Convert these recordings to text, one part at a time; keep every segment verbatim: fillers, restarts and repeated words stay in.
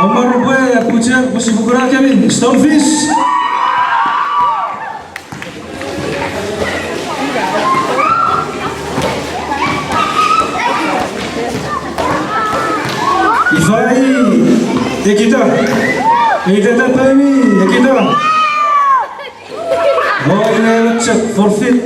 Omar pwe kucher pwe sipwe kuna kemi Stonefish. Ifa i ekita? Eiteta pemi ekita? O, iwe chok forfeit.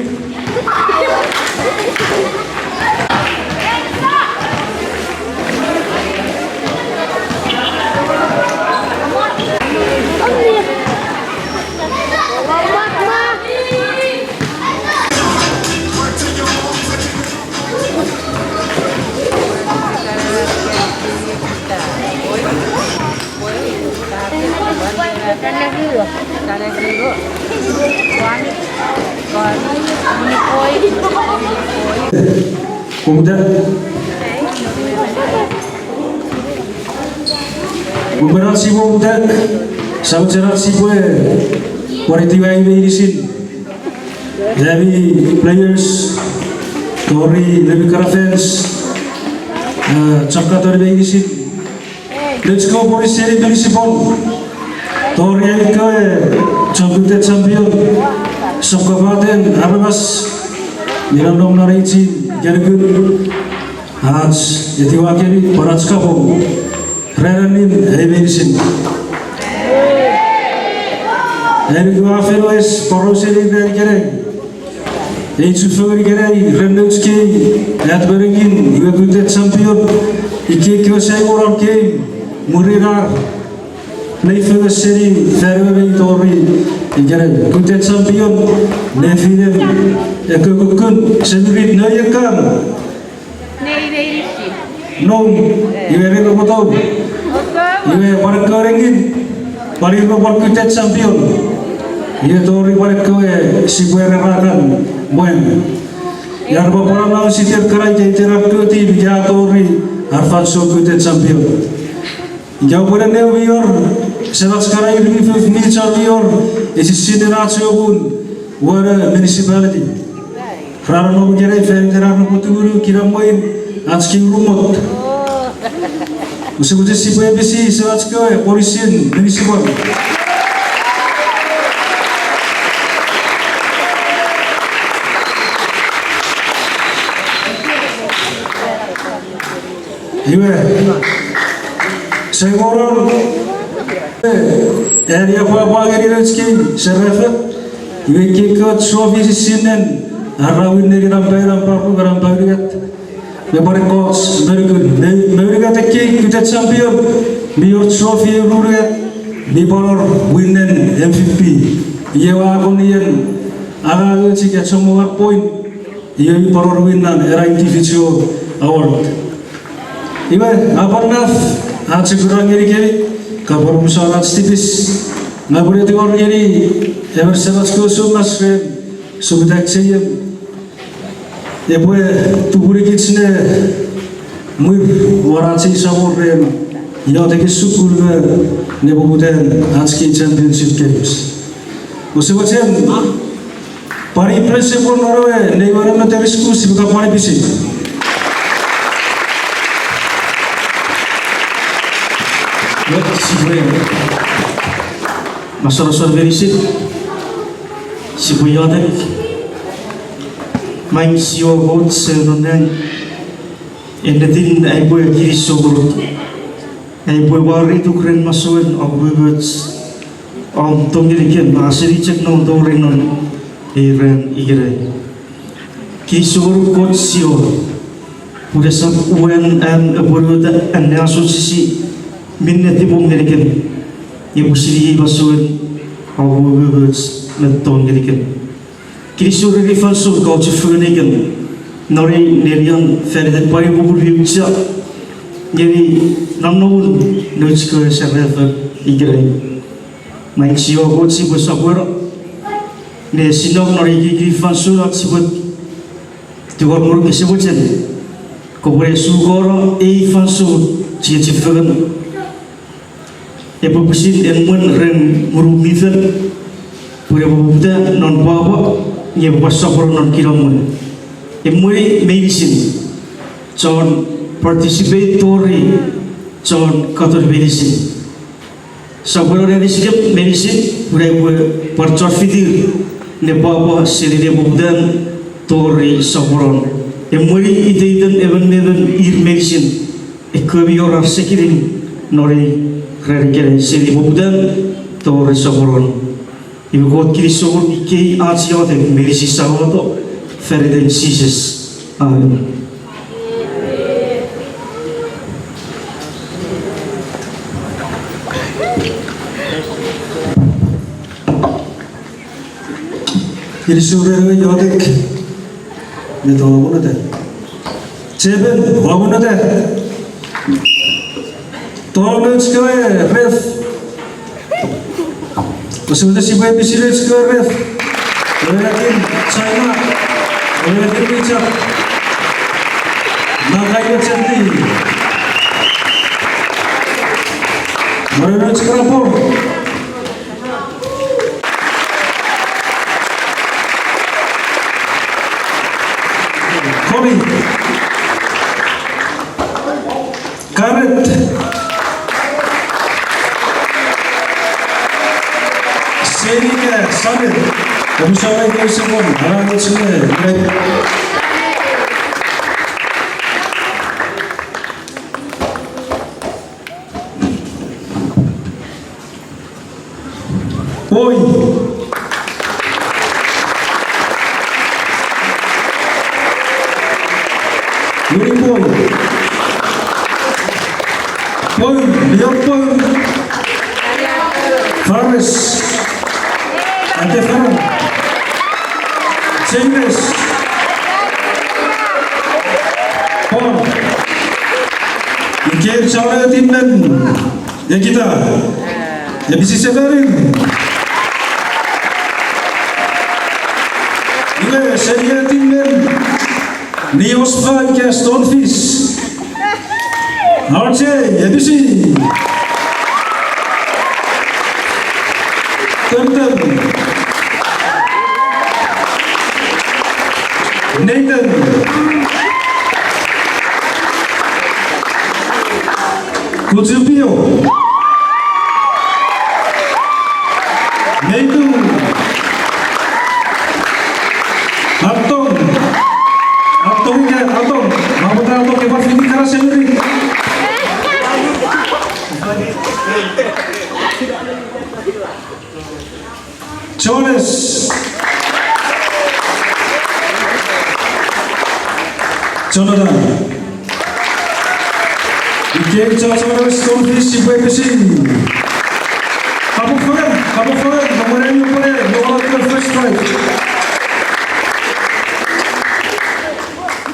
Kumta. Kumta sipwe kumta, sa mochen ach sipwe pwan etiwa meinisin. Ami players, tori nemi kana fans, eh, chon katon meinisin. Let's go, Poriseni Municipal. Tori ami kewe chon kutta champion. Sokkopaten aramas mi nom non ei chin, ika nukun. Ach etiwa kemi pwan ach kapong. Ren annim ei meinisin. Eni kua fen wes porausen ei ran ikenai. Ei chufengen ikenai ren nouch kei at Berengin iwe kutta champion. Ikkei kewe sai wor ar kei mwirin ar play fengen seni fan ewe mei tori ikenai. Kutta champion nefinem ekkoch kukkun semirit noiekan. Nei, nei, nei. No, iwe ren omotou. Iwe pwan ekkewe nengin, pwan ir me pwan kutta champion. Iwe tori pwan ekkewe sipwe rerakan mwen. Iar pwan pwan announce iter kana ika iter ar koti ika tori ar fansoun kutta champion. Ika pwe ne mi wor, semach kana ir mi fif mi chon mi wor, esisinen ach ewe pun, won municipality. Ra nonnom ikenai fan iten ar repwe tumunu kinamwen ach kei urumot. Use mochen sipwe episi semach kewe Poriseni Municipal. Iwe, sai moron, ani apwapwa ngeni nouch kei serafo, iwe kei ekkoch trophy esisinen ar ra win neni nampa, nampa ru, nampa unungat. Me pwan ekkoch me nukun, me, me unungat ekkei kutta champion, mi wor trophy unungat, mi pwan wor win-nen M V P. Iwe a kon ien, angangoch ika chommong ar point, iwe mi pwan wor win-nen ena individual award. Iwe, a pwan naf, ach sipwe kuna ngenikemi, ka pwan unusen ach tipis, nge pwe ne tingor ngeni emon semach kewe soumas ren, sukut ak seiem. Epwe tupunikich ne mwir won ach ei samon ren iotekin sukun me nepoputan ach kei championship games. Use mochen pwan i principal non ewe Neiwa Elementary School sipwe ka pwan episi. Sipwe masorosor meinisin. Sipwe iotek. Maing Jiowa Kot Semach non nang, ennetin aipwe kinisou ngonuk, aipwe warituk ren masouen om umoumoch, om tong ngenikem a seni chok non tori non ei ran ikenai. Kinisou ngonuk Kot Jiowa, pun esap uwan am apwonueta anneasochisi minne tipom ngenikem, nge pwisin iei masouen om umoumoch me tong ngenikem. Kinisou ren ei fansoun ka ochufengen ngenikem non ei nenian fan iten pwan ei popun mi auchea ngeni nonnomun nouch kewe serafo ikenai. Maing Jiowa Kot, sipwe sopweno ne sinei non ei kinikin fansoun ach sipwe tungor ngonuk, ese mochen kopwe ne sukono ei fansoun chiechifengen, epwe pwisin emwen ren Ngun mi Fel, pwe epwe poputa non pwapwa, nge epwe pwan sopweno non kinamwe. Emweni meinisin chon participate tori chon katon meinisin. Sopweno ne anisikem meinisin, pun ai upwe pwan chon fitir ne pwapwa seni nepoputan tori soponon. Emweni iteiten emon me emon ir meinisin, ekkewe mi wor ar sekinim non ei ran ikenai seni nepoputan tori soponon. Iwe Kot kinisou ikei ach iotek meinisin sa uwato fan iten Jises. Amen. Kinisou ren ewe iotek. Met oua moneta? Chepen, oua moneta? Tonong nouch kewe ref. Kose mochen sipwe episini nouch kewe ref. Ewe atin China. Ewe atin Richard. Nakai Chenti. Moro nouch kewe rapor. Connie. Garrett. Senika Samet. Omusala ike usemon, ara utsune. Poi. Ngeni Poi. Poi, Leon Poi. Fares. Ate Faro. James. Paul. Iker Chauretimmen. Ekita. Episi severin. Iwe senior team men. Nios Frank Stonefish. R J, episi. Temtem. Nathan. Kuchupio. Meitu. Atong. Atong ika Atong. Mapota Atong ke pwan fiti kana semirit. Jonas. Jonathan. Ikei Jonas Jonas Stonefish sipwe pisi. Kapong fengen, kapong fengen, kapong fengen, kapong fengen, kapong fengen, first prize.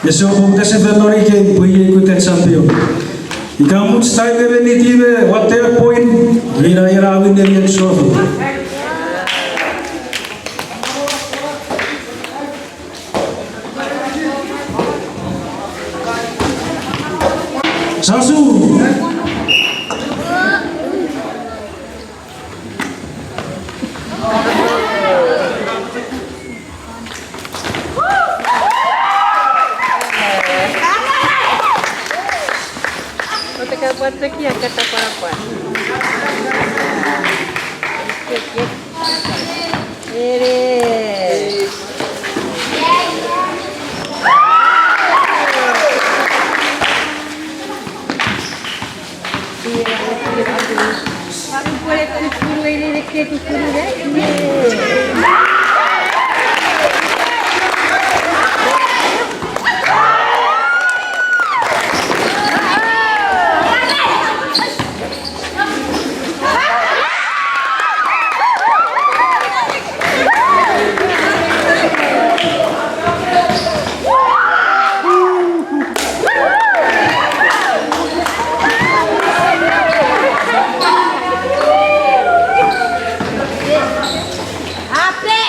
Ese wor pung tese fen non ikei pwe iei kuten champion. Ika much time me niti me watte point, ina ina win ne trophy. Sasu. Oteka pwan teki akata pwan pwan. Ere. Ape,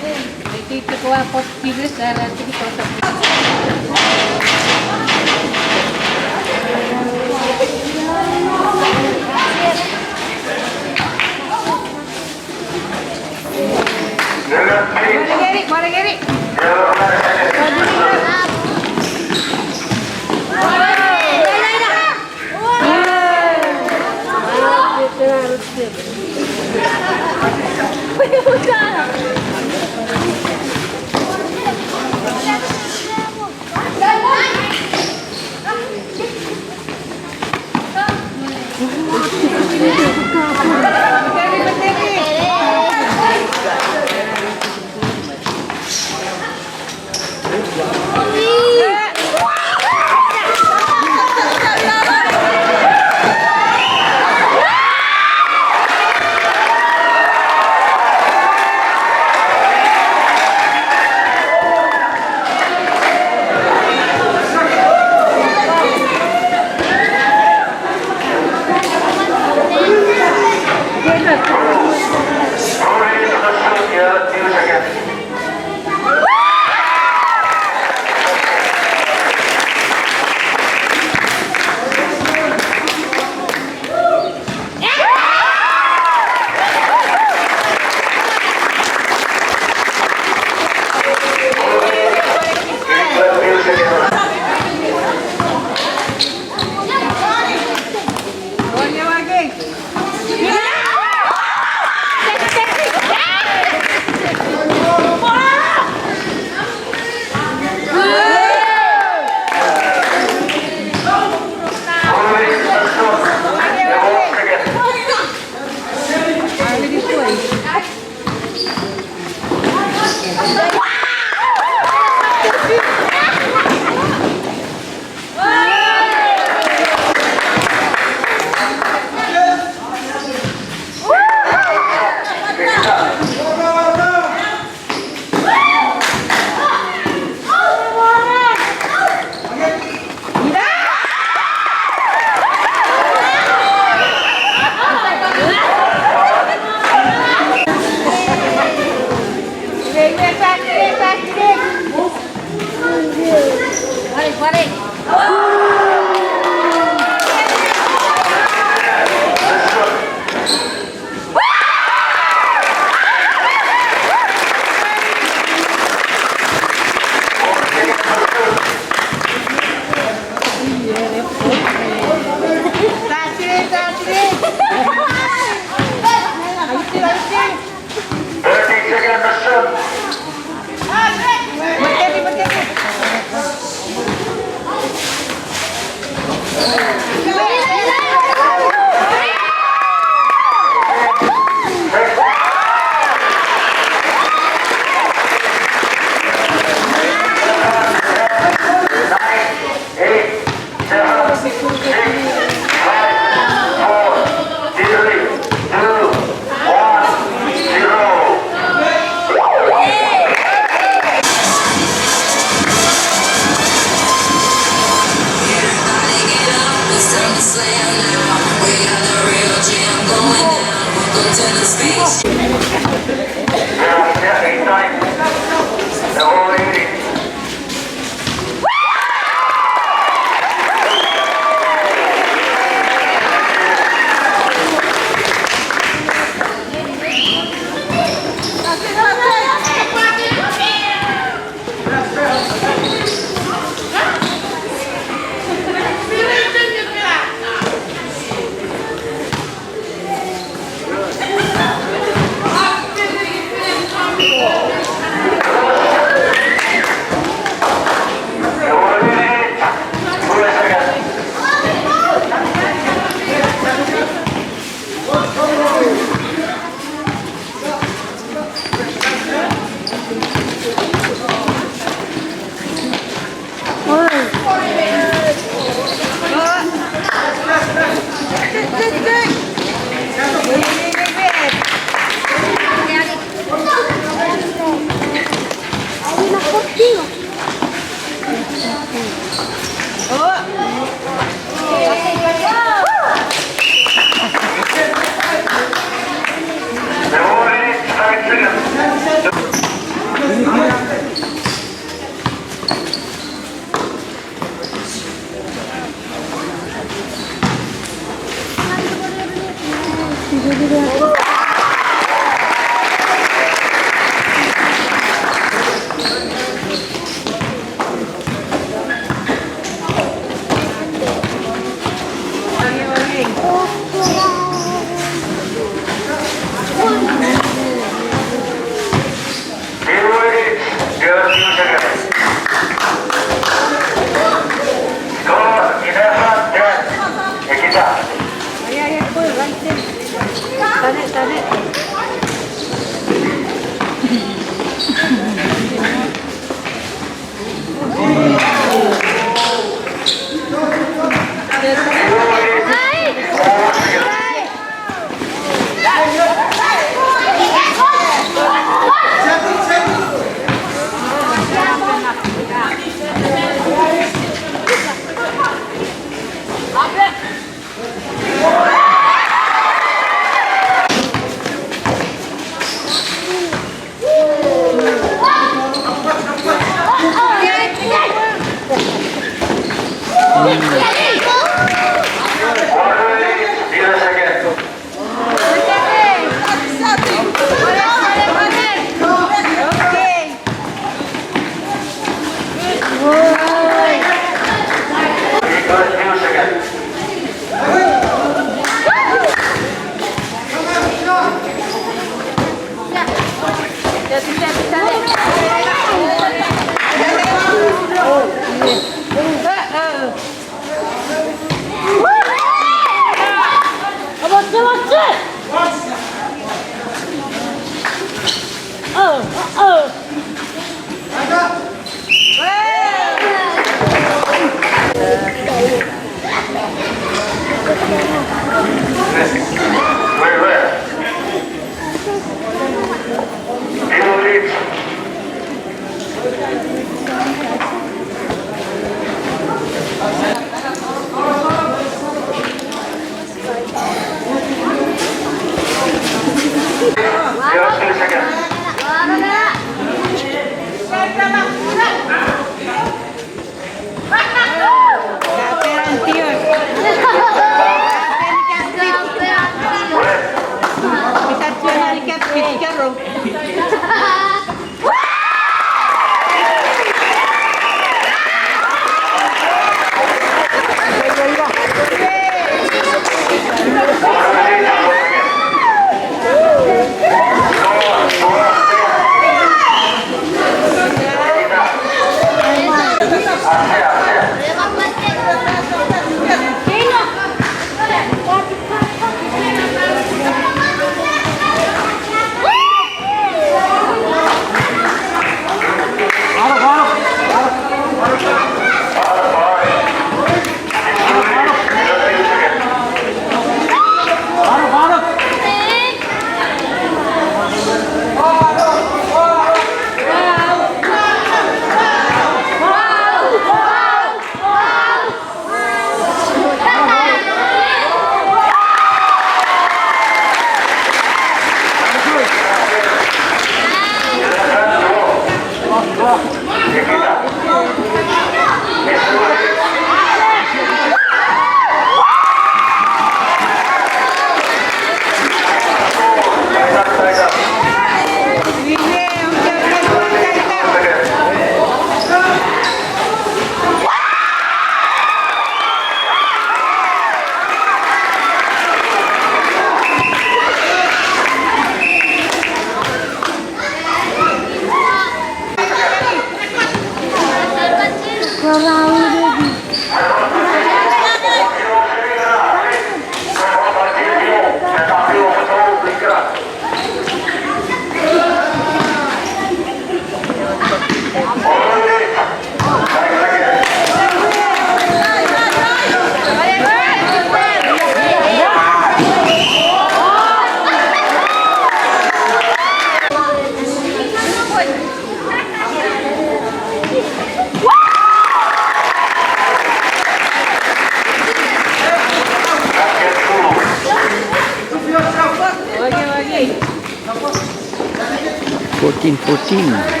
Fourteen fourteen.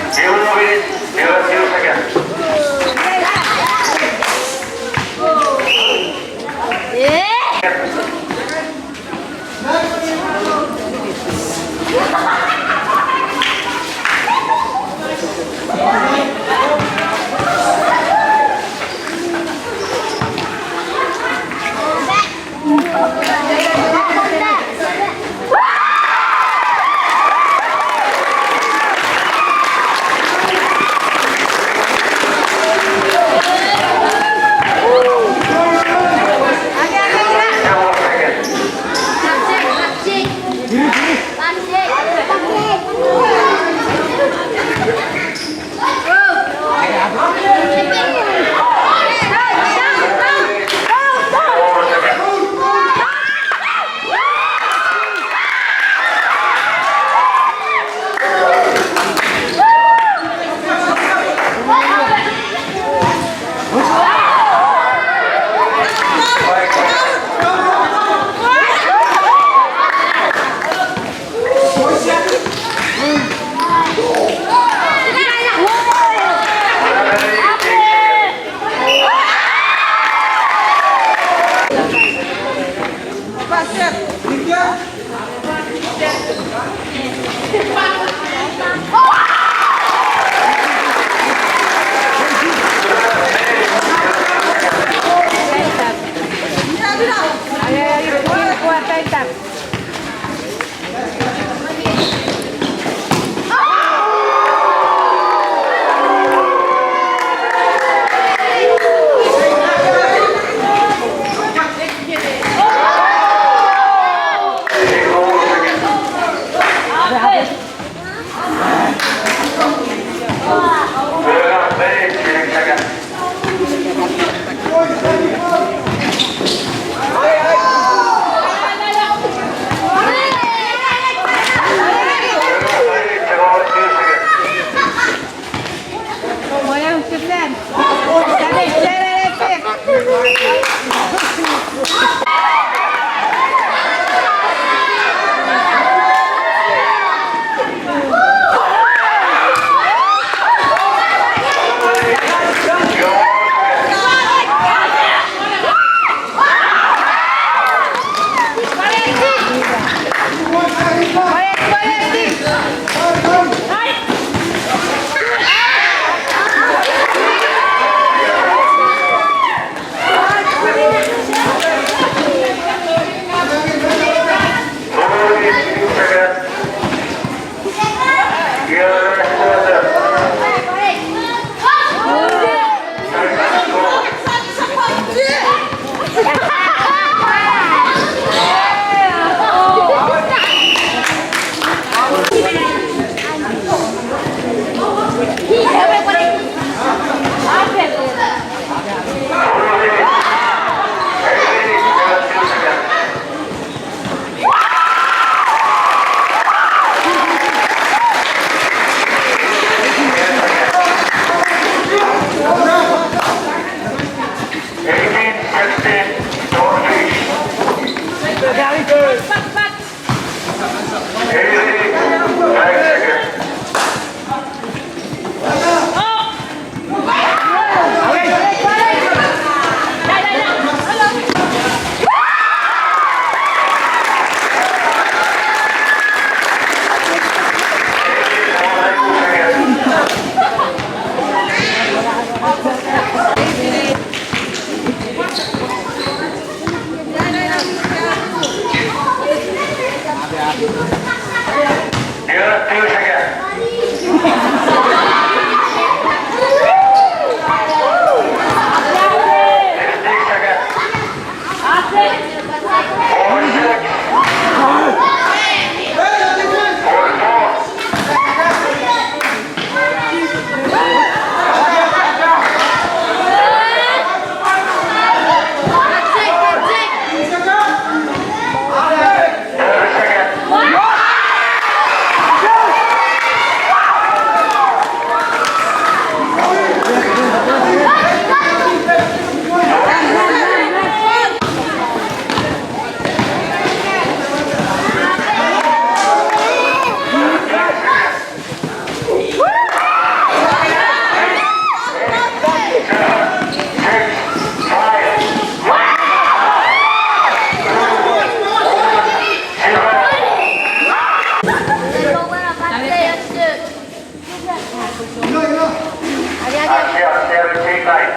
Asia, Asia, take line.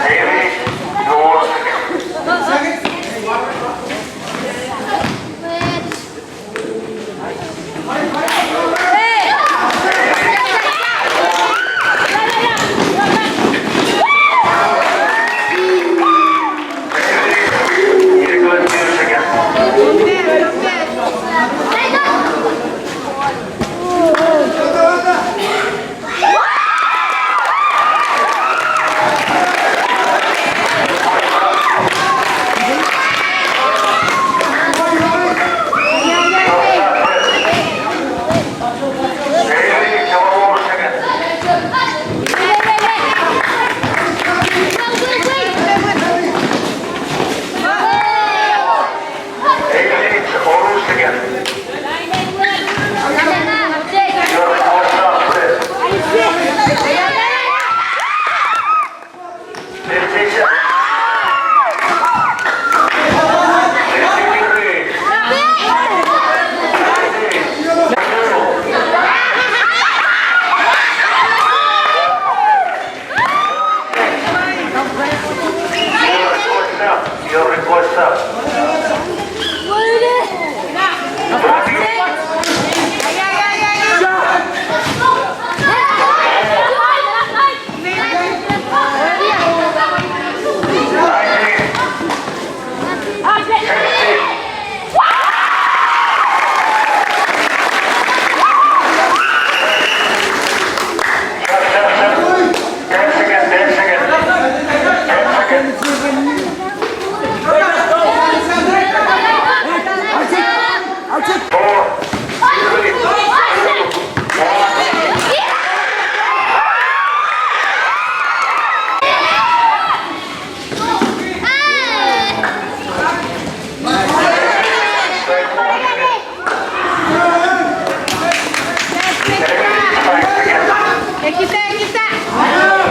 David, you want to Your request up. Ten seconds, ten seconds. Ten seconds. Four, three, two, one. Ekita, ekita.